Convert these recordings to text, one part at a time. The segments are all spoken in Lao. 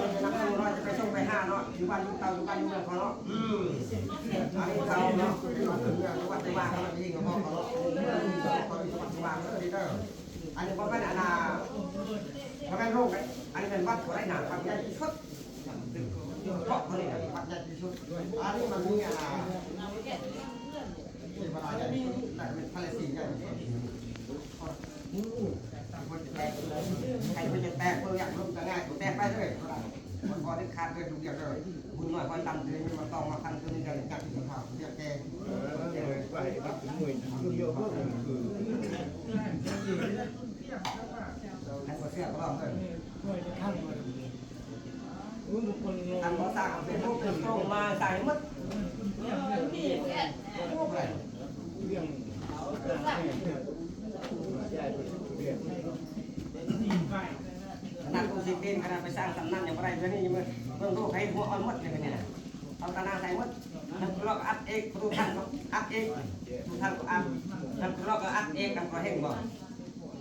ຈະໄປສົ່ງໄປຫາເນາະ ຢູ່ບ້ານຢູ່ເຕົາ ຢູ່ບ້ານຢູ່ເມືອງເຂົາເນາະ. ອືມ ອັນນີ້ເຂົາເນາະ ເປັນວັດເປັນວາເຂົາເນາະ ເອງເຂົາເນາະ ເຂົາມີສະບັດສະຫວ່າງເດີ ອັນນີ້ບໍ່ແມ່ນອັນນ່າ ບໍ່ແມ່ນໂຮງເດ້ ອັນນີ້ແມ່ນວັດບໍ່ໄດ້ນາ ວັດໃຫຍ່ທີ່ສຸດ ເພາະຕົວນີ້ແຫຼະວັດໃຫຍ່ທີ່ສຸດ. ອັນນີ້ມັນມີອັນນ່າ ເທວະດາໃຫຍ່ທີ່ສຸດ ແລະແມ່ນພະລາສີໃຫຍ່ທີ່ສຸດ. ໃຫ້ເພິ່ນຈະແຕກ ໃຫ້ເພິ່ນຈະແຕກ ເພິ່ນຢາກລົມຈະງ່າຍ ແຕກໄປເລີຍ ມັນບໍ່ໄດ້ຂາດເລີຍ ລູກດຽວເດີ. ບຸນນ້ອຍຄວາຍຕ່ຳ ເດີ ມັນຕ້ອງມາພັນ ເພິ່ນຈະຈັບຢູ່ເຂົາ ເດຍແກ່ ເອີ ໄປຮັບເປັນໜ່ວຍ ຢູ່ດຽວເບິ່ງຄື ໃຫ້ບໍ່ເຊື່ອກໍລອງເບິ່ງ. ອັນບໍ່ສ້າງເອົາເຟສບຸກເປັນໂຕມາໃສ່ໝົດ ຂະໜາດໂຕຊິເປັນ ຂະໜາດໄປສ້າງສຳນັ້ນຍັງບໍ່ໄດ້ ດຽວນີ້ເບິ່ງ ເບິ່ງໂລກໃຫ້ຫົວອ່ອນໝົດເລີຍນີ້ນະ ເອົາຕາໜ້າໃສ່ໝົດ ນຳລອກອັດເອກ ປະຕູທາງກໍອັດເອກ ປະຕູທາງກໍອັດ ນຳລອກກໍອັດເອກ ນຳກໍເຫັນບໍ່?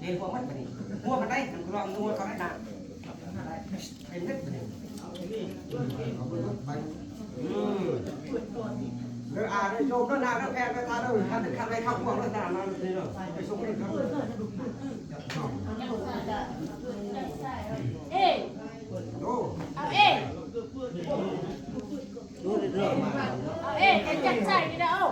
ເຫັນຫົວມັນບາດນີ້ ຫົວມັນໄດ້ ມັນກໍລອງຫົວເຂົາໄດ້ນະ ເຫັນເຮັດບາດນີ້ ອືມ ເດີ ອາ ເດີ ໂຍມເດີ ນາງເດີ ແພງເດີ ທ່ານເດີ ທ່ານເດີ ຄັນໄດ້ເຂົ້າພວກເດີ ທ່ານເດີ ໄປສົ່ງເດີ ເອ ໂອ້ ເອົາເອ ເອົາເອ ຈັດໃສ່ນີ້ເດີ ເອົາ.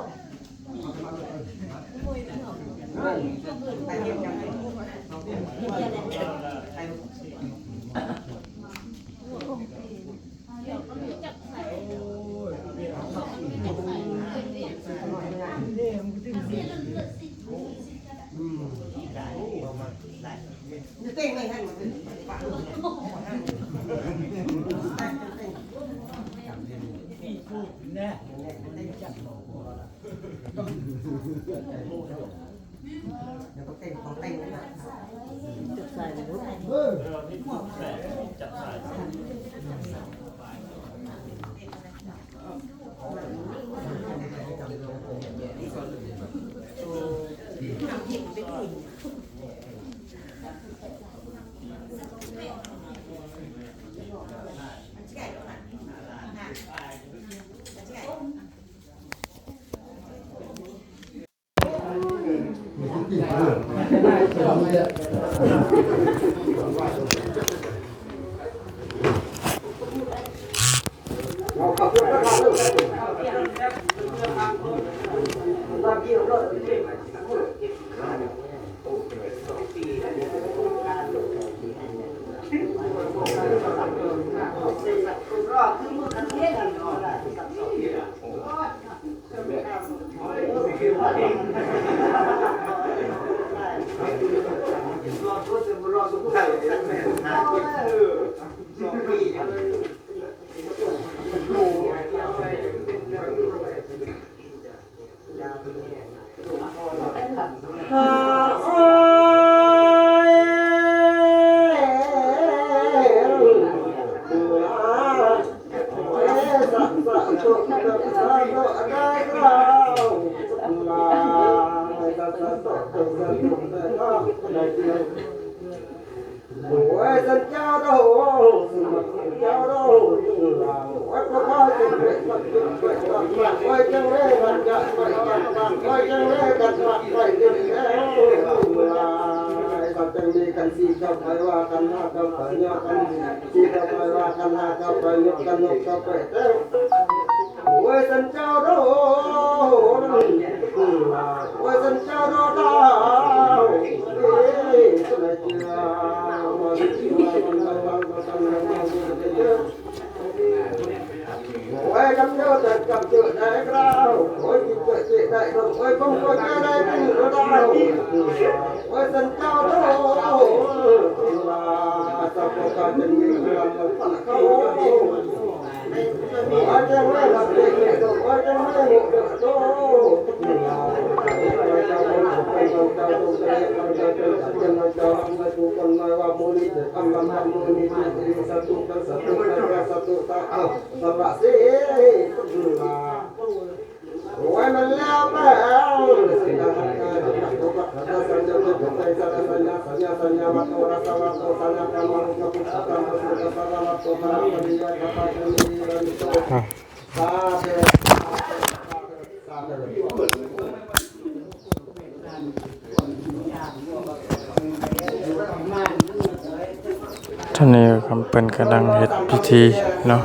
ຕອນນີ້ເພິ່ນກຳລັງເຮັດພິທີເນາ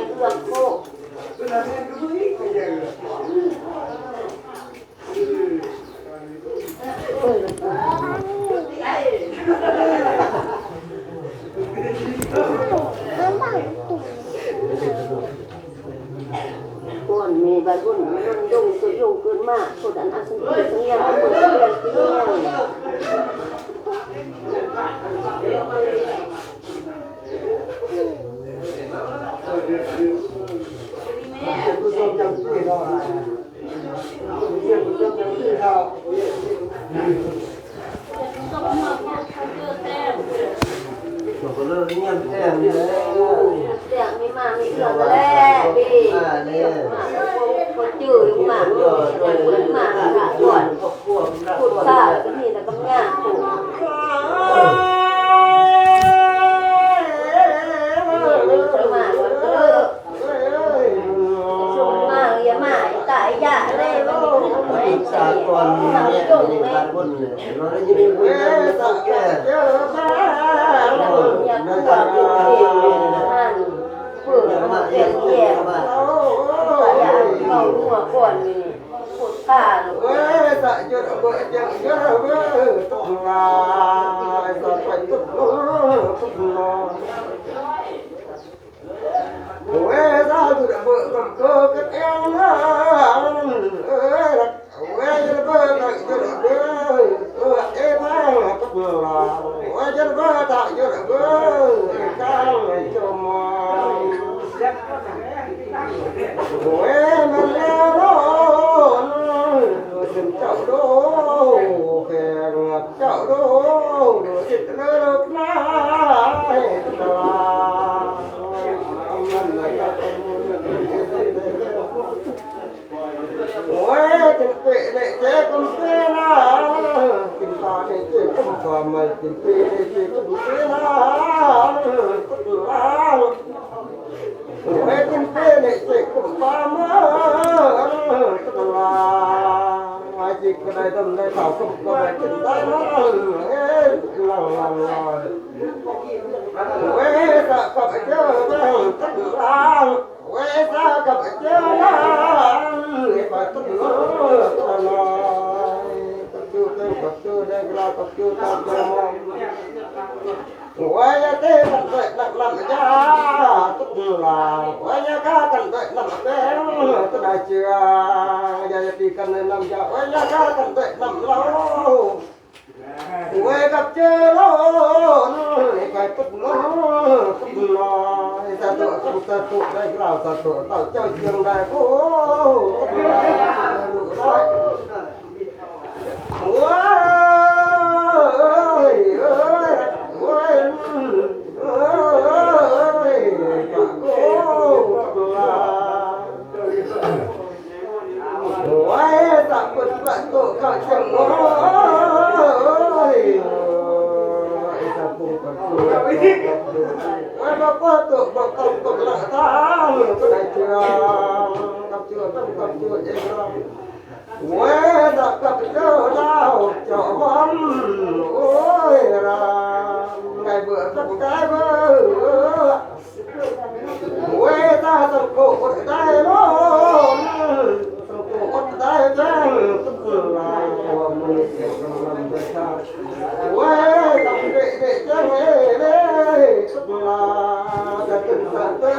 ະ. ເລືອກໂຄກ ກ່ອນແມ່ບາດບຸນມັນລົງ ໂຕລົງເກີນມາ ໂຕອັນອັນສັງເກດສັງຍາມ ເບິ່ງສັງເກດສັງຍາມ. ແຕ່ມີມາມີເຮືອນແລ້ວເດ້ ມາແລ້ວ ຄົນຈື່ມາ ເປີດມາລະກ່ອນ ພຸດທາກໍມີແລ້ວກໍຍາກພຸ້ນ ມາກ່ອນເດີ ມາຢ່າມາ ຕາຍຢາເລີຍ ມັນມີຂຶ້ນໄປ ສາກ່ອນ ມັນຈົງເລີຍ ເອີ ສາກ່ອນ ເອີ ມາ ຢ່າມາ ເປັນແຍກ ເວົ້າຫົວກ່ອນນີ້ ພຸດທາລູກ ເອີ ສາຈຸດເບີ ເຈີເຈີເບີ ຕຸກລາ ສາໄປຕຸກ ຕຸກລາ. ເວສາຈຸດເບີກຳໂກກະແອງເອີ ເອີ ເວຈຸດເບີກຳຈຸດເບີ ເອີ ເອພາຕະລາ ເວຈຸດເບີຕະຈຸດເບີກາງຈົມ ເວມັນແລໂລ ເປັນເຈົ້າໂດ ແຂງເຈົ້າໂດ ສິດເລີກນາຍຕະລາ. ໂອ້ຍ ກິນເປເນເຈກຸມເປນາ ກິນປາເນເຈກຸມປາໄມ ກິນເປເນເຈກຸມເປນາ ໂອ້ຍ ກິນເປເນເຈກຸມປາໄມ ຕະລາ ຈິກກໍໄດ້ດຳໄດ້ເຂົ້າ ກຸມກໍໄດ້ກິນໄດ້ນອນ ເອີ ລາວ ລາວ ລາວ. ເວສະກັບເຈົ້າເຈົ້າຕັນລາ ເວສະກັບເຈົ້າລາ ເວປະຕຸນລາ ກັບຈູເປັນກັບຈູແດງລາ ກັບຈູຕາເຈົ້າມອງ ເວຍາເຕກັນເວນັກນຳຍາ ຕຸນລາ ເວຍາກາກັນເວນຳແປງ ຕະນາເຈື່ອ ຍາຍາຕີກັນເວນຳຢາ ເວຍາກາກັນເວນຳເຫຼົ້າ ເວກັບເຈີໂລນ ໄປຕຸດໂລນ ຕຸດໂລນ ສາທຸ ສາທຸ ໄດ້ກ່າວສາທຸ ເຕົ້າເຈົ້າເຈີງໄດ້ ໂອ້ ຕຸດໂລນ ໂອ້ຍ ໂອ້ຍ ໂອ້ຍ ໂອ້ຍ ໂອ້ຍ ໂອ້ຍ ຕະກຸດປະຕຸເຂົ້າຈັງ ໂອ້ຍ ຕະກຸດປະຕຸ ໂອ້ຍ ບໍ່ປະຕຸ ບໍ່ຕ້ອງຕົກລະທາງ ກໍໄດ້ເຊື່ອ ກັບເຊື່ອ ກັບເຊື່ອເອງລະ ເວດາກັບເຈົ້າດາວເຈົ້າຫອມ ໂອ້ຍ ລາ ໄດ້ເບີ ໄດ້ເບີ ເວດາສັງໂຄອົດໄດ້ໂລ ສັງໂຄອົດໄດ້ແຈ້ງ ສຸດລາ ເວດາເດເດແຈ້ງເອເດ ສຸດລາ ຈະຂຶ້ນສະເຕີ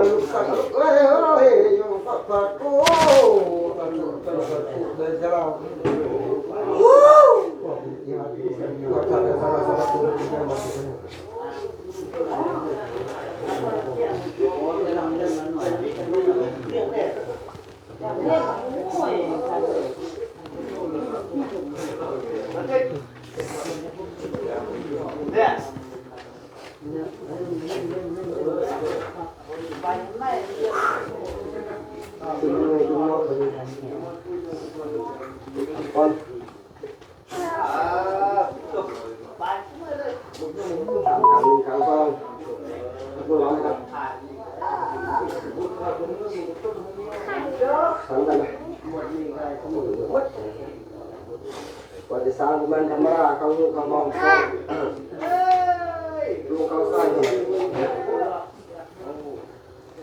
ນ ສະເຕີນ ເອີຍ ເອີຍ ຢູ່ປະປະໂກ ສາທຸ ສາທຸ ເດີເຈົ້າ. ປະຕິສັງບໍ່ແມ່ນທຳມະດາ ເຂົາຮູ້ເຂົາມອງ ເຂົາຮູ້ເຂົາໃສ່.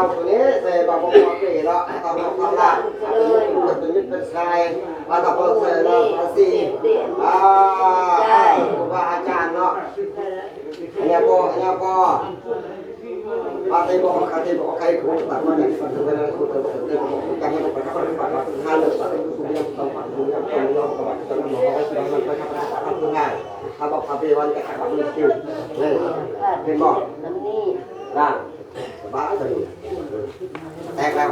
ຮົາໂຕນີ້ ໃສ່ບາບອກເກເນາະ ຕ້ອງຮັກຕ້ອງລາ ເປັນມິດເປັນສາຍ ມາຕະເປີດໃສ່ລາວພາສີ ອ່າ ຄູບາອາຈານເນາະ ອັນຍາພໍ່ ອັນຍາພໍ່ ປາເຕບອກ ຄາເຕບອກ ໃຄຄູ ຕັດມາຈາກທີ່ເພິ່ນເປັນຄູ ເພິ່ນເປັນຄູ ຈັກໃຫ້ໄປຮັບປະຕິບັດ ຫາເລື່ອງສັດ ຜູ້ເປັນຕ້ອງປັດ ຜູ້ເປັນຕ້ອງປັດ ຜູ້ເປັນຕ້ອງປັດ ຜູ້ເປັນຕ້ອງປັດ ຜູ້ເປັນຕ້ອງປັດ ຜູ້ເປັນຕ້ອງປັດ ເຫັນບໍ່? ນຳນີ້ ນາງ ສະບາຍຕົວນີ້ ແຕກແລ້ວ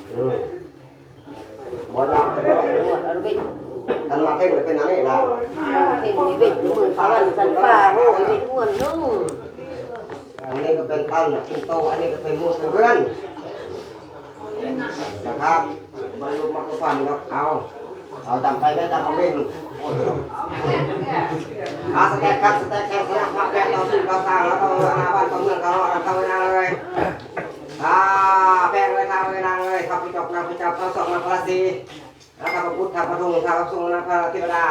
ເອີ ບໍ່ລາວ ນວດເອົາເວກ ຄັນວ່າເປັນ ເປັນອັນນີ້ລາວ ເປັນເວກ ເປັນສະຫວັນຊັ້ນຟ້າ ໂອ້ ເວກມ່ວນເນາະ ອັນນີ້ກໍເປັນຕັນ ເປັນໂຕ ອັນນີ້ກໍເປັນໝູ່ເປັນເພື່ອນ ນະຄັບ ບໍ່ໄດ້ລຸກມາຄືຟັນດອກ ເອົາ ເອົາຕາມໄປໄດ້ຕາມເອົາເວກ ເອົາສະແຕັກຄັບ ສະແຕັກແຂກ ສະແຕັກພັກ ແຂກຕໍ່ສູ້ຕໍ່ສ້າງ ແລ້ວກໍອານາບ້ານຕໍ່ເມືອງ ເຂົ້າເຮືອນເຂົ້ານາເລີຍ ອ່າ ແພງເອີຍ ທ້າວເອີຍ ນາງເອີຍ ຂ້າພະເຈົ້າ ຂ້າພະເຈົ້າ ທ້າວສອງ ນາງພະລາສີ ນາງພະພຸດ ທ້າວພະທຸງ ທ້າວສົງ ນາງພະເທວະດາ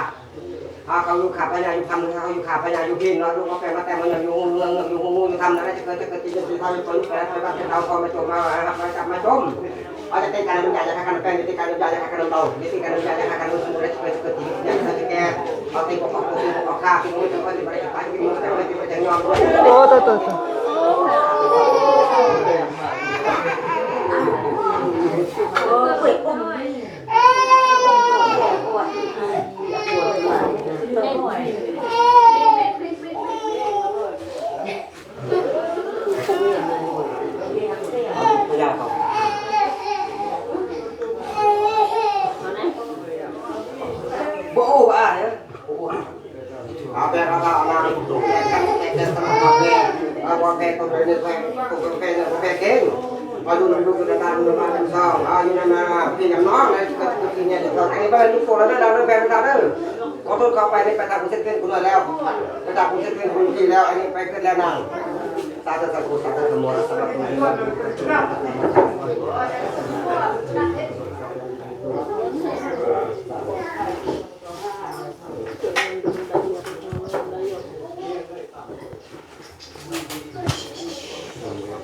ເຮົາເຂົ້າຢູ່ຂ້າພະຍາຢູ່ຄຳ ເຮົາຢູ່ຂ້າພະຍາຢູ່ພີນເນາະ ລູກເອົາແປ້ງມາແຕ້ມມາຍ້ອມຢູ່ຮູເມືອງ ຍ້ອມຢູ່ຮູງູຢູ່ທຳ ນາງໄດ້ຈະເກີດຈະເກີດ ທີ່ເປັນທີ່ເຮົາຢູ່ໄປຢູ່ໄປ ໄປບ້ານເປັນເຮົາ ຂໍມາຈົ່ມມາຮັບມາຈັບມາຈົມ ເອົາຈະເຕັນການນຳຢາ ຢາຄັກນຳແປ້ງ ຈະເຕັນການນຳຢາ ຢາຄັກນຳເບົາ ຈະເຕັນການນຳຢາ ຢາຄັກນຳເບົາ ໄດ້ຈະເກີດຈະເກີດ ທີ່ເປັນທີ່ເປັນທີ່ແກ່ ເອົາຕີບໍ່ອອກ ໂຕຕີບໍ່ອອກ ຂ້າ ທີ່ບໍ່ຈະເກີດ ທີ່ບໍ່ໄດ້ຈະໄປ ທີ່ບໍ່ຈະໄດ້ ທີ່ບໍ່ຈະຍອມ ໂອ້ ຕາຍ ຕາຍ ຕາຍ ບໍ່ໂອ້ບໍ່ອ້າຍເດີ ບໍ່ໂອ້ ເອົາແປນເອົາລາວເອົານາງ ແຕ່ແຕ່ແຕ່ສະໜັບເອົາແປນ ເອົາບໍ່ແປນຕົວເປັນແປນຕົວເປັນແປນຕົວເປັນເກັ່ງ ເອົາຢູ່ນຳລູກນຳຫຼານນຳບ້ານນຳຊ່ອງ ເອົາຢູ່ນຳພີ່ນຳນ້ອງ ໃນທີ່ເກີດຂຶ້ນທີ່ນີ້ ອັນນີ້ບໍ່ແມ່ນລູກໂຕແລ້ວເດີ ເດີແປນເດີ ຂໍໂທດ ເຂົ້າໄປນີ້ໄປທາງເສັ້ນເປັນຜູ້ນ້ອຍແລ້ວ ໄປທາງເສັ້ນເປັນຜູ້ທີ່ແລ້ວ ອັນນີ້ໄປເກີດແລ້ວນາງ ສາທຸ ສາທຸ ສາທຸ ນະໂມ ຕັດສະ ພະຄະວະໂຕ ອະລະຫະໂຕ ສຳມາສຳພຸດທັດສະ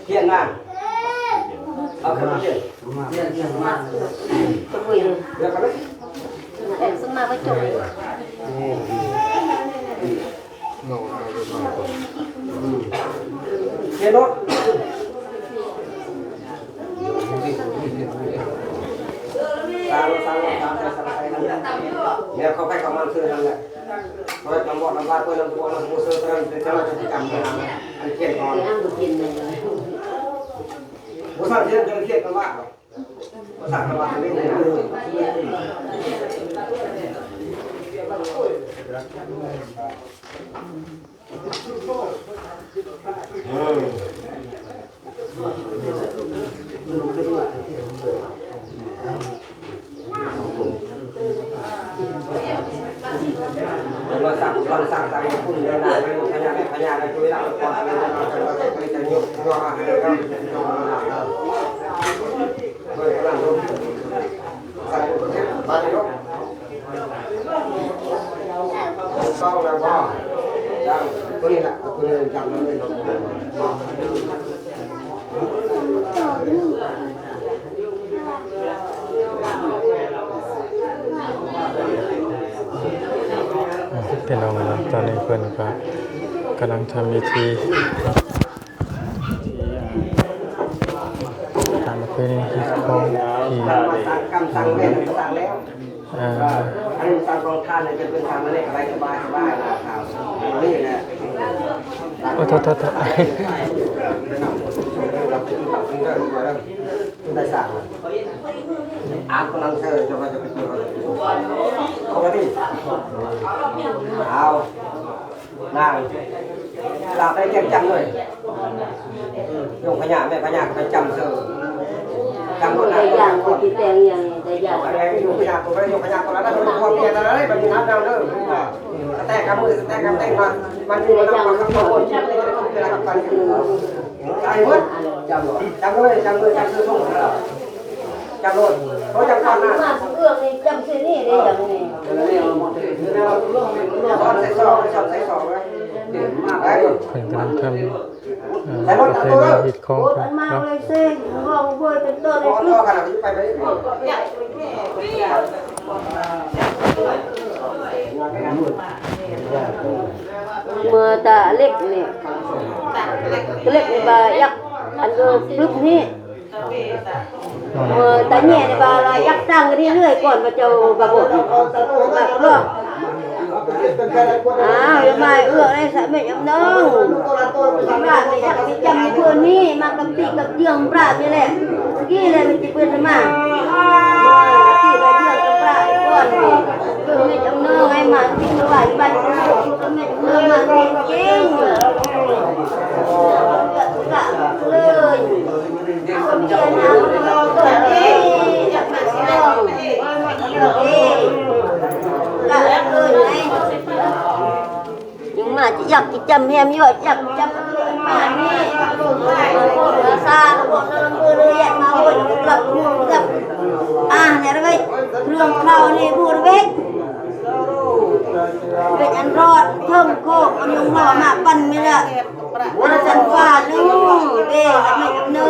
ພຽນນາງ ເອົາຂຶ້ນມາພຽນ ພຽນ ພຽນ ເດີ ເດີ ເດີ ເດີ ເດີ ເດີ ເດີ ເດີ ເດີ ເດີ ເດີ ເດີ ເດີ ເດີ ເດີ ເດີ ເຮັດໂລດ ແນວເຂົ້າໃຜເຂົ້າມັນຊື່ນັ້ນແຫຼະ ເພິ່ນນຳບອກນຳວ່າ ເພິ່ນນຳບວກນຳບູເຊີ ເພິ່ນເປັນເຈົ້າໜ້າທີ່ປະຈຳເພິ່ນ ອັນຂຽນກ່ອນ ບໍ່ສ້າງຂຽນ ຈະຂຽນກັນວ່າ ອືມ ພີ່ນ້ອງເນາະ ຕອນນີ້ເພິ່ນກໍກຳລັງທຳພິທີ ທີ່ ອ່າ ຕາມປະເພນີຮີດຄອງທີ່ ອ່າ ອັນນີ້ສ້າງກອງທານ ຈະເປັນສ້າງມາເລັກໄດ້ສະບາຍໆ ນີ້ແຫຼະ. ໂອ້ ໂທດໆ ໄດ້ສ້າງ ອ່ານກຳລັງເຊີ ຈະວ່າຈະເປັນຕົວເຂົາເປັນຕົວ ເຂົາກໍດີ ເອົາ ນາງ ລາວໄປແກງຈຳເລີຍ ໂຍມພະຍາ ແມ່ພະຍາກໍໄປຈຳເຊີ ຈຳ ໄດ້ຢ່າງ ເຂົາຊິແຕ່ງຫຍັງ ໄດ້ຢ່າງ ໂຍມພະຍາ ໂຍມພະຍາ ຄົນລະນັ້ນ ຄົນລະນັ້ນ ບັດນີ້ນັບແລ້ວເດີ ສະແຕກກຳມື ສະແຕກກຳແຕງ ມາ ມາຢູ່ນຳກັນ ກັບຄົນ ຕາຍໝົດ ຈຳ ຈຳເລີຍ ຈຳເລີຍ ຈຳເລີຍ ຈຳໂລດ ເພາະຈຳກ່ອນນະ ມາເອື້ອງນີ້ ຈຳຊື່ນີ້ເດ້ ຈຳນີ້ ຊ້ອນໃສ່ຊອງ ຊ້ອນໃສ່ຊອງເລີຍ ໄປ ເພິ່ນກຳລັງທຳ ເອີ ປະເພນີຮີດຄອງເພິ່ນເນາະ ເມື່ອຕາເລັກນີ້ ເລັກນີ້ວ່າຢາກ ອັນເອີ ປຶບນີ້ ເມື່ອຕາແຍ່ນີ້ວ່າຢາກຕັ້ງເລື້ອຍໆ ກ່ອນວ່າເຈົ້າວ່າບໍ່ ວ່າບໍ່ ອ້າວ ຢ່າມາເອື້ອງໄດ້ສະແມ່ນຍາມນ້ອງ ລາແມ່ນຢາກຊິຈຳເພື່ອນີ້ ມາກັບຕິກັບເລື່ອງປາກນີ້ແຫຼະ ກີ້ແຫຼະມັນຊິເປີດມາ ມາທີ່ໄດ້ເລື່ອງກັບປາກກ່ອນນີ້ ເອີ ແມ່ນຍາມນ້ອງໃຫ້ມາຕິດສະບາຍໄປ ແມ່ນຍາມນ້ອງມາເກັ່ງໆ ເລີຍ. ຍັງມາຈະຢາກຈະຈຳແຮມຢູ່ ຢາກຈຳມານີ້ ສາທຸ ນຳເລີຍ ມາໂຫຍ ລັບ ອາ ແນວເວີຍ ເລື່ອງເຂົານີ້ ບູດເວກ ເວກອັນຮອດເທິງໂຄກ ອັນຍຸງລໍມາປັ່ນແມ່ນລະ ບໍ່ໄດ້ສັນຟ້າໜຶ່ງເດ້ ອັນໜຶ່ງ ອັນໜຶ່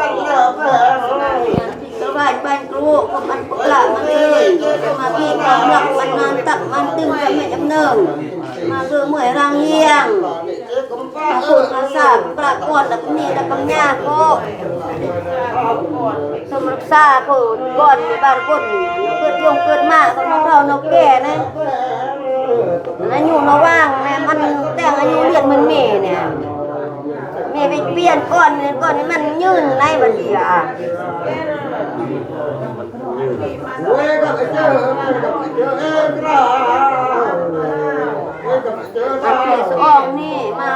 ງ ສະບາຍໄປລູກ ພວກມັນພວກຫຼານມັນເອີຍ ມາພີ່ມາຮັກມັນ ມາຕັກມັນຕຶງກັບແມ່ຈຳເນີງ ມາເອີເມື່ອຍຮ່າງຮຽງ ມາໂພດມາສາບປາກອນ ແລ້ວກໍມີ ແລ້ວກໍຍາໂກ ສົມລັກສາໂພດ ກ່ອນມີບາງຄົນ ເກີດຍົງເກີດມາ ກໍມາເຖົ້ານອກແກ່ນະ ອາຍຸນະຫວ່າງນະ ມັນແຕ່ງອາຍຸລຽນມັນແມ່ນະ ແມ່ໄປປ່ຽນກ່ອນ ກ່ອນໃຫ້ມັນຍືນໄລບາດດຽ ອັນທີ່ສອງນີ້ມາ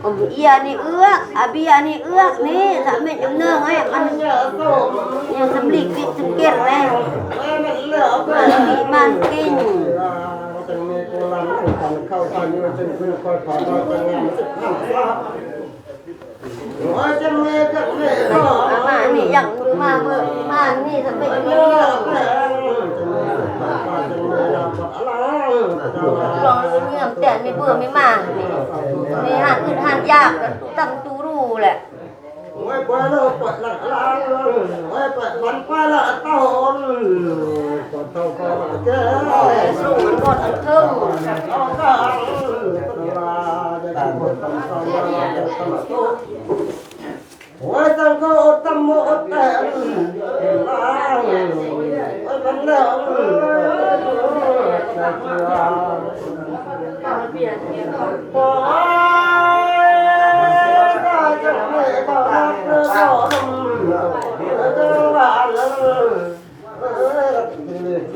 ອາເບຍນີ້ເອືອກ ອາເບຍນີ້ເອືອກນີ້ ສາເມັດຍຳເນີງໃຫ້ມັນຍັງສຳລິກວິດສຳເກັດແລ້ວ ມັນດີມັນກິນ ມານີ້ຍັງມາເບີມານີ້ສຳເລັດເລີຍ ລອງເງືອມແຕ່ນມີເບີມີມາ ມີຮ້ານອຶດຮ້ານຢາກ ຕຳຕູຣູແຫຼະ ໂອ້ຍ ໄປແລ້ວ ໄປແລ້ວ ໂອ້ຍ ໄປ ມັນໄປແລ້ວ ຕາໂຫນ ຕາໂຕກໍແກ່ ສູງມັນກໍອັນເທິງ ເອົາການ ເປັນວ່າໄດ້ກິນໝົດຕຳເຊົາ ໂອ້ຍ ຕັງກໍອົດຕຳໝົດແຕ່ ໂອ້ຍ ມັນແລ້ວ ໂອ້ຍ ຕາຍຈັກແມ່ກໍຮັກເດີ ເດີວ່າເດີ ເອີ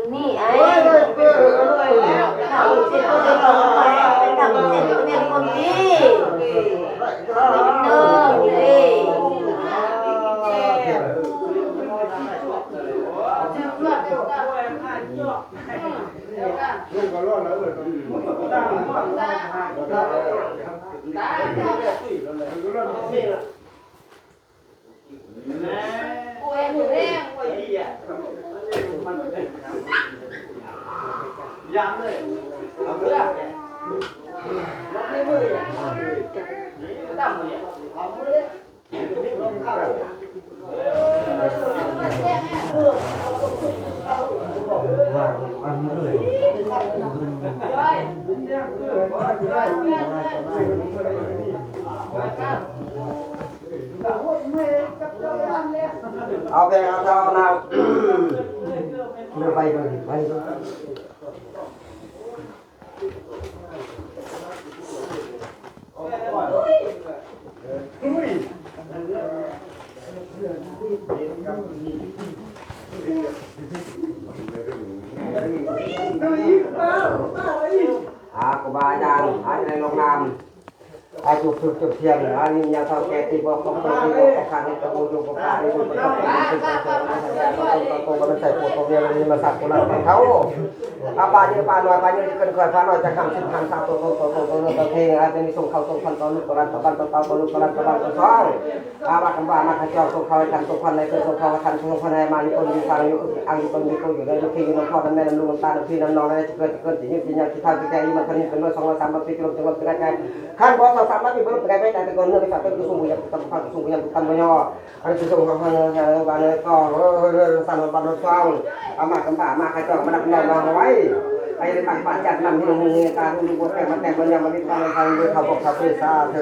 ນີ້ອ້າຍ ເຂົາເຈັບເປັນຄົນດີ ເອີ ດີ. ເອົາແປງເອົາເທົານະ ເດີໄປເດີໄປເດີ. ອ່າ ຄູບາອາຈານ ອາຈານໃນໂລງນາມ ອາ ຈູບທູບຈຸບທຽນ ອາ ນີ້ຍັງເຖົ້າແກ່ຕີບອກຂອບໂຕຕີບອກຂອບຂ້າງໃຫ້ກັບໝູ່ຢູ່ກັບປາ ໃຫ້ບຸນປະສົບຜົນບຸນສຸກປະສົງ ໃຫ້ສັນຍາປະສົງປະໂກ ບໍ່ແມ່ນໃສ່ໂພດບໍ່ແມ່ນ ນີ້ມາສັກໂກລັນແມ່ນເຂົາ ອາ ປາເຍີປານ້ອຍ ປາເຍີຈະຂຶ້ນຄ່ອຍ ປານ້ອຍຈະກຳສິບພັນ ສາມໂຕໂຕໂຕໂຕໂຕໂຕເພງ ອາ ຈະມີສົ່ງເຂົ້າສົ່ງພັນຕໍ່ລູກຕໍ່ຫຼານ ຕໍ່ບ້ານຕໍ່ເຕົາ ຕໍ່ລູກຕໍ່ຫຼານ ຕໍ່ບ້ານຕໍ່ຊ່ອງ ອາ ວ່າຄຳວ່າມາຂະຈອງ ສົ່ງເຂົ້າໃຫ້ທັນ ສົ່ງຄວັນໃຫ້ເກີດ ສົ່ງເຂົ້າໃຫ້ທັນ ສົ່ງຄວັນໃຫ້ມາ ຢູ່ຕົ້ນຢູ່ສາງ ຢູ່ອຶກຢູ່ອັງ ຢູ່ຕົ້ນຢູ່ໂຕ ຢູ່ເດີຢູ່ຄີ ຢູ່ນ້ຳພໍ່ນ້ຳແມ່ ນ້ຳລູກນ້ຳຕາ ນ້ຳພີ່ນ້ຳນ້ອງ ໃນຈະເກີດຈະເກີດ ຈະຍືດຈະຍາວ ຊິເຖົ້າຊິແກ່ ອາຍຸມັນຂະຍິນ ເປັນຮ້ອຍສອງຮ້ອຍສາມຮ້ອຍປີ ຈະລົມຈະງອມຈະງ່າຍ ຄັນບໍ່ສອງສາມວັນນີ້ບໍ່ລົງໄປໄກໄປ ແຕ່ກ່ອນເຮືອໄປຝາກເປັນກະຊວງຜູ້ຍັງກຳ ກະຊວງຜູ້ຍັງກຳບໍ່ຍໍ ອັນກະຊວງເຮົາເຮົາເຮົາເຮົາບ້ານເຮົາກໍເຮີເຮີເຮີສັນບ້ານເຮົາຊອງ ອາມາກຳບາມາຂະຈອງມານັບນອນມາເຮົາໄວ້ ໄປໄດ້ປາກປານຈັດນຳເຮົາເຮົາຕາຮູ້ຢູ່ບໍ່ແປງມາແຕ່ງມາຍາມມານິດມາໃນທາງເດີເຂົາບອກເຂົາເພສາເທີ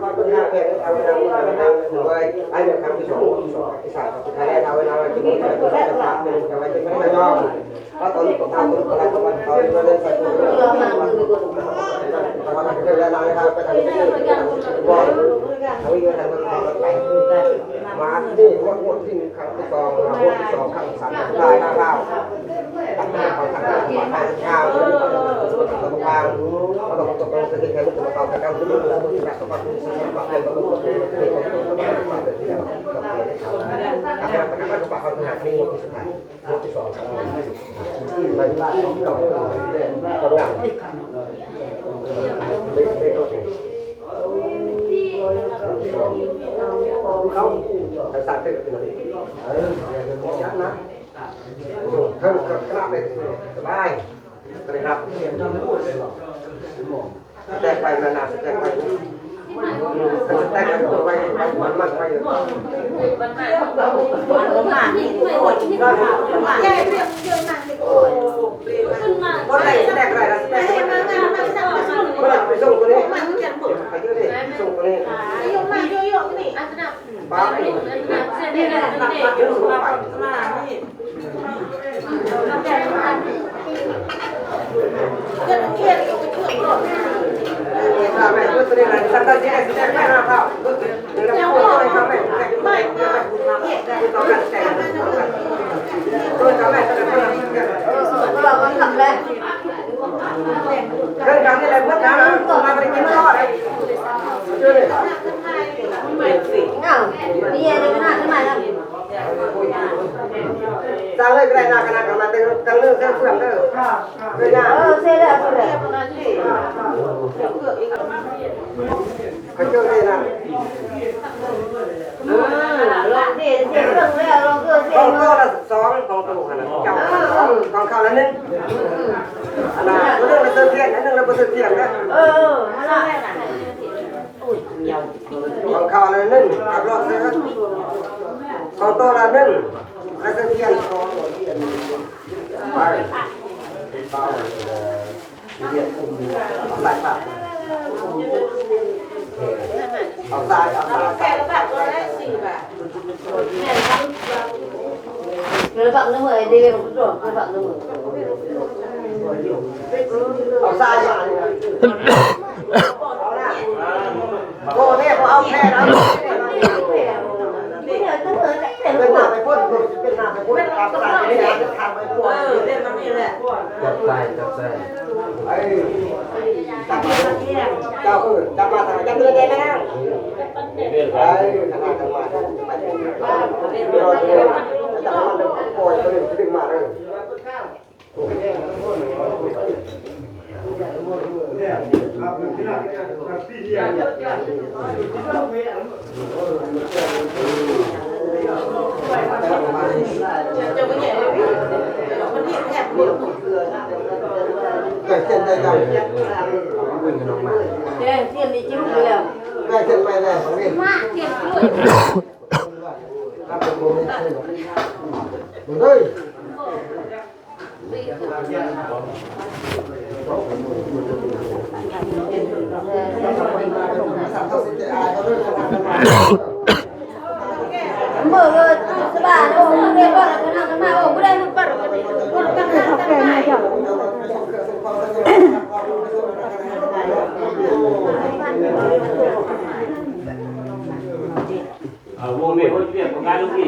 ມາທີ່ງວດ ງວດທີໜຶ່ງ ຄັ້ງທີສອງ ງວດທີສອງ ຄັ້ງທີສາມ ທ້າຍ ທ້າຍ ທ້າຍ ສະບາຍ ສະແຕກໄປນານາ ສະແຕກໄປ ສະແຕກໄປ ໄປ ໄປ ໄປ ໄປ ບໍ່ໄດ້ ສະແຕກໄປ ສະແຕກໄປ ບໍ່ໄດ້ ໄປສົ່ງຕົວນີ້ ໄປເຈີນີ້ ໄປສົ່ງຕົວນີ້ ເດີນທາງນີ້ແຫຼະ ເບິດທາງແລ້ວ ມາບໍ່ໄດ້ກິນເຂົ້າເດ້. ອ້າວ ເມຍເດີນທາງຂຶ້ນມາແລ້ວ. ສ້າງເລີຍກໍໄດ້ນະ ຄະນະກຳມາເຕີມ ເຕີມເລື່ອງເຄື່ອງເດີ ເດີນຍາກ ເອີ ເສຍແລ້ວ ເສຍແລ້ວ. ເຂົາເຈົ້າເລີຍນະ ເອີ ລອງເສຍ ເສຍເບິ່ງແລ້ວ ລອງເອີ ເສຍ ຂອງໂຕລະສອງ ຂອງໂຕຫັ້ນນະ ເຈົ້າ ເອີ ຂອງເຂົາລະໜຶ່ງ ອັນນັ້ນ ໂຕໜຶ່ງລະເຊີທຽນ ອັນໜຶ່ງລະບໍ່ເຊີທຽນເດີ ເອີ ຫັ້ນລະ. ຂອງເຂົາລະໜຶ່ງ ຂັບລົດເຊີ ຂອງໂຕລະໜຶ່ງ ລະເຊີທຽນ ໄປ ເອົາສາຍພາບ ເອົາສາຍ ເອົາສາຍ ເດີ ລະບັກໜຶ່ງເອີຍ ເດີ ລະບັກໜຶ່ງເອີຍ ເອົາສາຍມາ ເອົາລະ ໂອ້ ແມ່ບໍ່ເອົາແພນເອົາ ເດີນໜ້າໄປພຸ້ນ ເດີນໜ້າໄປພຸ້ນ ຕາມສາຍນີ້ ທາງໄປພຸ້ນ ເອີ ເດີນມານີ້ແຫຼະ ຈັບໃສ່ ຈັບໃສ່ ເອີ ຈັບມາ ເຈົ້າ ເອີ ຈັບມາ ຈັບເລີຍ ໄດ້ແລ້ວ ເອີ ຂະໜາດກັນມາ ໄປ ເດີນ ເດີນ ຈັບມາ ປ່ອຍ ເດີນ ດຶງມາ ເດີນ. ແກ້ເສັ້ນໄດ້ເຈົ້າ ແກ້ເສັ້ນນີ້ຈິ້ມໄປແລ້ວ ແກ້ເສັ້ນໄປແລ້ວ ມາ ເກັບດ້ວຍ ເຮີ້ຍ. ເມື່ອເກີດສະບາຍໂອ້ ເມື່ອເກີດບໍ່ໄດ້ ເຮົາກໍນຳກັນມາໂອ້ ບໍ່ໄດ້ ເຮົາກໍນຳກັນມາ ເຮົາກໍນຳກັນມາ ເອົາວົງເວຍຄົນວຽກຂອງການລູກອີກ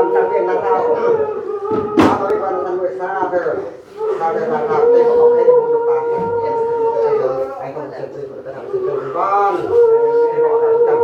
ກຳຈັດເວນນະເຈົ້າ. ມາຕອນນີ້ກ່ອນ ທ່ານເອີຍ ສາທຸ ສາທຸ ສາທຸ ເຕັມອອກໃຫ້ບຸນຕາ ໃຫ້ຄົນເສຍຊີວິດໄປທາງທີ່ເປັນບ້ານ ໃຫ້ອອກຈາກ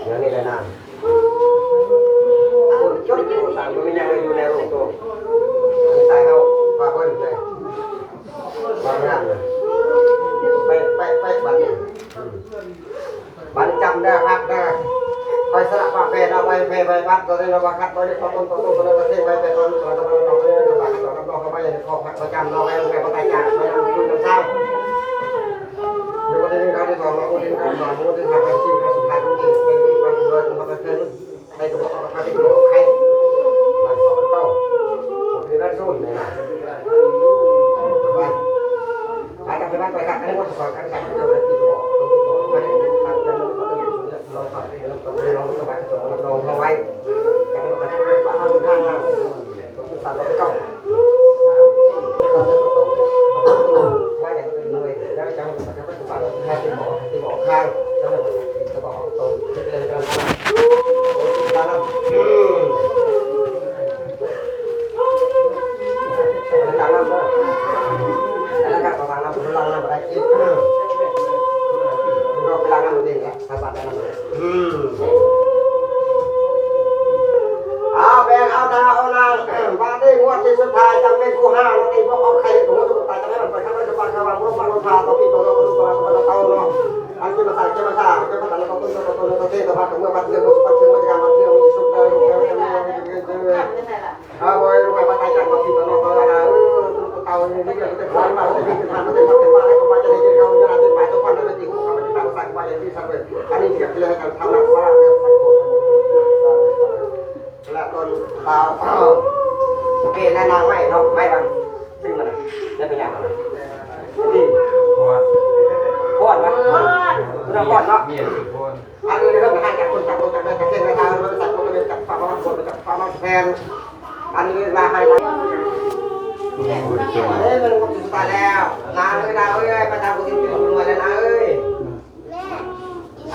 ດຽວນີ້ແຫຼະນາງ ຄົນຈົນຜູ້ສາງບໍ່ມີຫຍັງເລີຍຢູ່ໃນໂລກໂຕ ໃສ່ເຮົາພາເພິ່ນເລີຍ ຄວາມງາມນະ ໄປ ໄປ ໄປ ບັດນີ້ ບັດນີ້ຈຳເດີ ພັກເດີ ຄອຍສະຫຼະພາແຜ່ເນາະ ໄປແຜ່ໄປພັກ ຕອນນີ້ເນາະ ວ່າຄັດ ຕອນນີ້ຂໍຕົ້ນ ຂໍຕົ້ນ ຂໍຕົ້ນ ເພງໄວ້ແຕ່ຕອນ ຕອນ ຕອນ ຕອນ ຕອນ ຕອນ ຕອນ ຕອນ ຕອນ ຂໍໄວ້ ຂໍພັກ ຂໍຈຳເນາະ ໄວ້ແຜ່ບໍ່ຕາຍຈາກ ໄວ້ນຳຄືນນຳເຊົ້າ ໃນວັນທີໜຶ່ງ ເດືອນທີສອງ ເນາະ ວັນທີໜຶ່ງ ເດືອນ ວັນທີສາມ ວັນທີສີ່ ວັນສຸດທ້າຍ ວັນທີເຈັດ ເປັນວັນເກີດ ວັນເກີດ ໃຫ້ກະບອກເອົາໄປເປັນໂລກໄຂ້ ມັນສອງເກົ້າ ບໍ່ເປັນວັນສູນນີ້ນະ ໄປ ໄປກັນໄປ ໄປກັນ ອັນນີ້ບໍ່ສອນກັນ ກັນເຈົ້າໜ້າທີ່ກະບອກ ຕ້ອງຕິດຕໍ່ໄປ ຮັບເຈົ້າໜ້າທີ່ ຕ້ອງໄປ ຕ້ອງໄປ ຕ້ອງໄປ ຕ້ອງໄປ ຕ້ອງໄປ ຕ້ອງໄປ ເປັນນາງໄມ້ເນາະ ໄມ້ບາງ ຊື້ມານະ ໄດ້ໄປຫຍັງ ນີ້ ຮ້ອນ ຮ້ອນວະ ຮ້ອນເນາະ ອັນນີ້ເລື່ອງໃຫ້ຈັກຄົນຈັກຄົນຈັກແມ່ນຈັກເຊນໃຫ້ທາງ ຈັກຄົນຈັກຄວາມຮັກຄົນຈັກຄວາມຮັກແພງ ອັນນີ້ວ່າໃຫ້ ເອີ ມັນຄົນສຸດທ້າຍແລ້ວ ນາເອີຍ ນາເອີຍ ໄປຕາມຜູ້ທີ່ເປັນຜູ້ລວຍແລ້ວນາເອີຍ.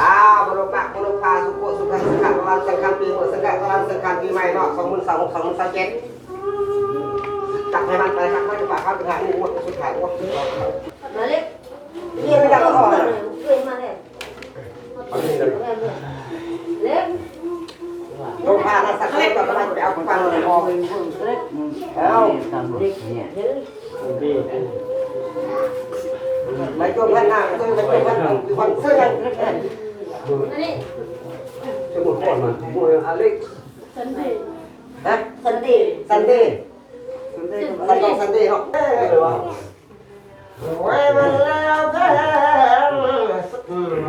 ອາ ບຸໂລກະ ບຸໂລກະ ສຸໂຂ ສຸຂັງ ສຸຂະຕະລັງ ສັງຄັນ ປີໂມ ສັງຄະຕະລັງ ສັງຄັນ ປີໃໝ່ເນາະ ສອງພັນຊາວຫົກ ສອງພັນຊາວເຈັດ ຈັກໃຫ້ມັນໄປ ຈັກມັນຈະປາກເຮົາຈະຫາງວດສຸດທ້າຍ ງວດສຸດທ້າຍ ມາເລັກ ເລີຍໄປຈັກເອົາອອກ ເລີຍມາແລ້ວ ເລັກ ໂລກະນະສັກ ເລັກ ກໍກຳລັງໄປເອົາຟັງອອກ ເອົາ ເລັກ ໄປໂຈມພັນໜ້າ ໄປໂຈມພັນໜ້າ ຢູ່ວັນເຊື່ອງ ອັນນີ້ ສະໝຸດກ່ອນມາ ອາເລັກ ຮະ ຊັນເດ ຊັນເດ ຊັນເດ ຊັນເດເນາະ ເອີ ໂອ້ຍ ມັນແລ້ວແທ້ ອືມ ເ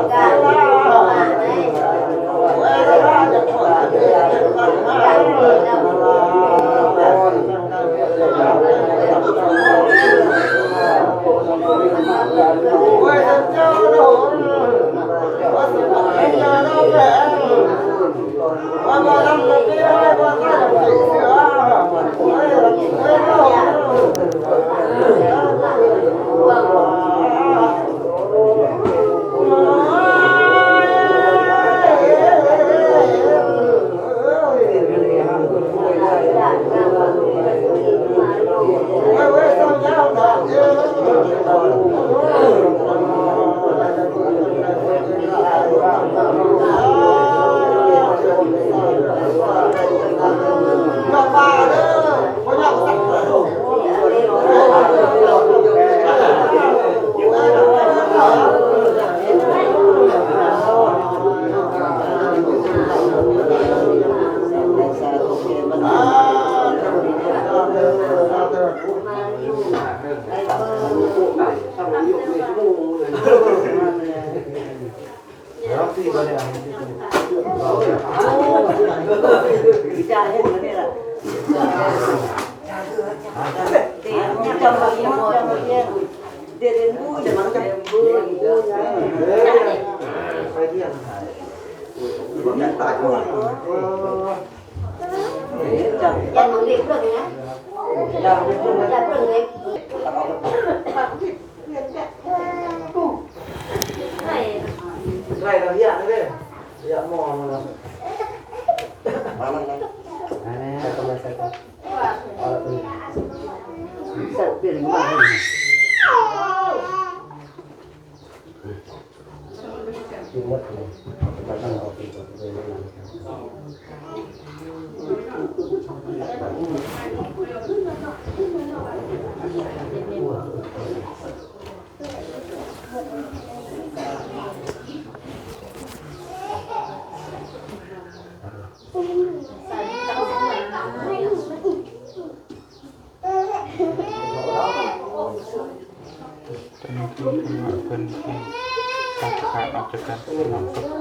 ຈົ້າໜ້າທີ່ເພິ່ນວ່າເພິ່ນຊິຕັດຂາດອອກຈາກການເປັນນ້ອງສົບໂພ.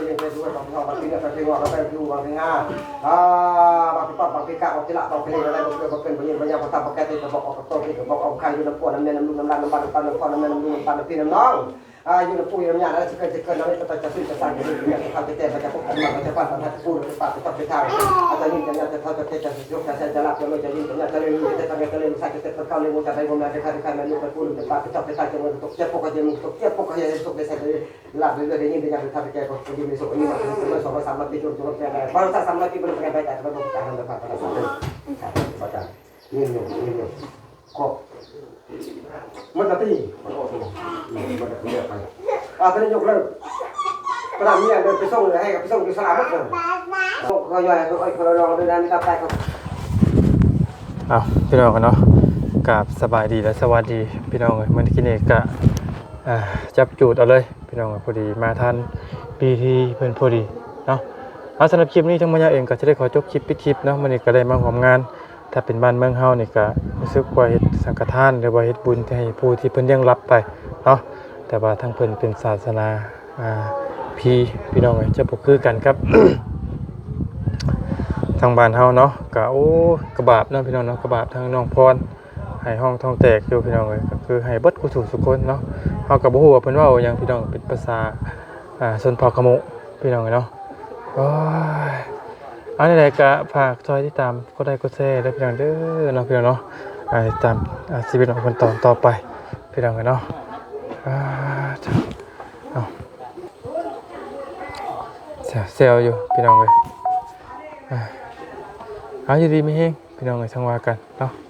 ທີ່ເປັນເປັນດ້ວຍບາງພີ່ນ້ອງບາງພີ່ເໜືອບາງພີ່ງອກບາງພີ່ຫາ ອ່າ ບາງພີ່ປ້ອບບາງພີ່ກະບາງພີ່ລະບາງພີ່ເລບາງໄດ້ບາງເກືອບາງເກີນບາງຍິນບາງຍາວບາງຕ່ຳບາງແກ່ຕິດກະບອກອອກກະໂຕຕິດກະບອກອອກໄຂ່ຢູ່ນຳພວກນຳແມ່ນຳລຸງນຳຫຼານນຳບ້ານນຳຕອນນຳພໍ່ນຳແມ່ນຳລຸງນຳປ້ານຳພີ່ນຳນ້ອງ ອ່າ ຢູ່ນຳປູ່ຢູ່ນຳຍ່າ ແລະ ຊິເກີດຊິເກີດນຳນີ້ ກໍຕ້ອງຈະຊື່ຈະສ້າງຈະເຮັດເປັນເຈົ້າເຈົ້າເຈົ້າແຕ່ ກໍຈະປົກປັກມັນ ກໍຈະປັນປັນໃຫ້ຜູ້ ກໍຈະປາດໄປຊອບໄປທາງ ອາດຈະຍິນຈະຍາດຈະເທົ່າຈະແກ່ຈະສຸກຈະໃສຈະລາບຈະລວຍ ຈະຍິນຈະຍາດຈະເລີນ ຈະເຕີບຈະເລີນ ໃສຈະເຕີບຈະເຂົ້າເລີຍ ໝູ່ຈະໄດ້ບໍ່ແມ່ນ ຈະຂາຍໄດ້ຂາຍແມ່ນລູກໄປປູ່ ຈະປາດໄປຊອບໄປທາງ ຈະເງິນຕົກ ເຈັບປົກກໍເຈັບຕົກ ເຈັບປົກກໍເຈັບຕົກ ໄດ້ໃສໄດ້ລາບເລີຍ ໄດ້ຍິນໄດ້ຍາດໄດ້ເທົ່າໄດ້ແກ່ ກໍຢູ່ໃນສຸກຢູ່ໃນສອງຮ້ອຍສາມຮ້ອຍປີ ຈົນຈົນແກ່ໄດ້ ບໍ່ສາມຮ້ອຍປີ ບໍ່ໄດ້ແກ່ໄດ້ ແຕ່ບໍ່ໄດ້ແກ່ໄດ້ ຂໍ ໝົດລະຕິ ໝົດລະຕິ ເລີກໄປ ອ່າ ຕອນນີ້ຍົກເລີກ ປະນາມເມຍເລີກໄປສົ່ງເລີຍ ໃຫ້ໄປສົ່ງຢູ່ສະຫຼາໝົດເລີຍ ຂໍຍ້ອຍ ຂໍຮ້ອງດ້ວຍນາມຕາແປກ ເອົາ ພີ່ນ້ອງເນາະ ກາບສະບາຍດີ ແລະ ສະຫວັດດີ ພີ່ນ້ອງເອີຍ ມື້ກີ້ນີ້ກະ ອ່າ ຈັບຈູດເອົາເລີຍ ພີ່ນ້ອງ ພໍດີມາທັນພິທີເພິ່ນພໍດີເນາະ ເອົາ ສຳລັບຄລິບນີ້ ທາງໝໍຍາເອງກໍຈະໄດ້ຂໍຈົບຄລິບ ປິດຄລິບເນາະ ມື້ນີ້ກໍໄດ້ມາຮ່ວມງານ ຖ້າເປັນບ້ານເມືອງເຮົານີ້ກະຮູ້ສຶກວ່າເຮັດສັງຄະທານ ຫຼືວ່າເຮັດບຸນໃຫ້ຜູ້ທີ່ເພິ່ນລ່ວງລັບໄປເນາະ ແຕ່ວ່າທາງເພິ່ນເປັນສາສະໜາ ອ່າ ຜີ ພີ່ນ້ອງເອີຍ ຈະບໍ່ຄືກັນກັບທາງບ້ານເຮົາເນາະ ກະ ໂອ້ ກະບາບເນາະ ພີ່ນ້ອງເນາະ ກະບາບທາງນ້ອງພອນ ໃຫ້ຮ້ອງທ້ອງແຕກຢູ່ ພີ່ນ້ອງເອີຍ ກະຄືໃຫ້ເບິດຄູ່ສູ່ສູ່ຄົນເນາະ ເຮົາກະບໍ່ຮູ້ວ່າເພິ່ນເວົ້າຫຍັງ ພີ່ນ້ອງ ເປັນພາສາ ອ່າ ຊົນເຜົ່າຂະໂມງ ພີ່ນ້ອງເອີຍເນາະ. ໂອ້ຍ ເອົາແນວໃດກໍຝາກຊ່ອຍຕິດຕາມ ກົດໄລກົດແຊເດີພີ່ນ້ອງເດີເນາະ ພີ່ນ້ອງເນາະ. ອ່າ ຕິດຕາມ ອ່າ ຊີວິດຂອງເພິ່ນຕອນຕໍ່ໄປພີ່ນ້ອງເອີຍເນາະ. ອ່າ ເອົາ ແຊວໆຢູ່ພີ່ນ້ອງເອີຍ. ອ່າ ເອົາ ຢູ່ດີມີແຮງພີ່ນ້ອງເອີຍ ຈັ່ງວ່າກັນເນາະ.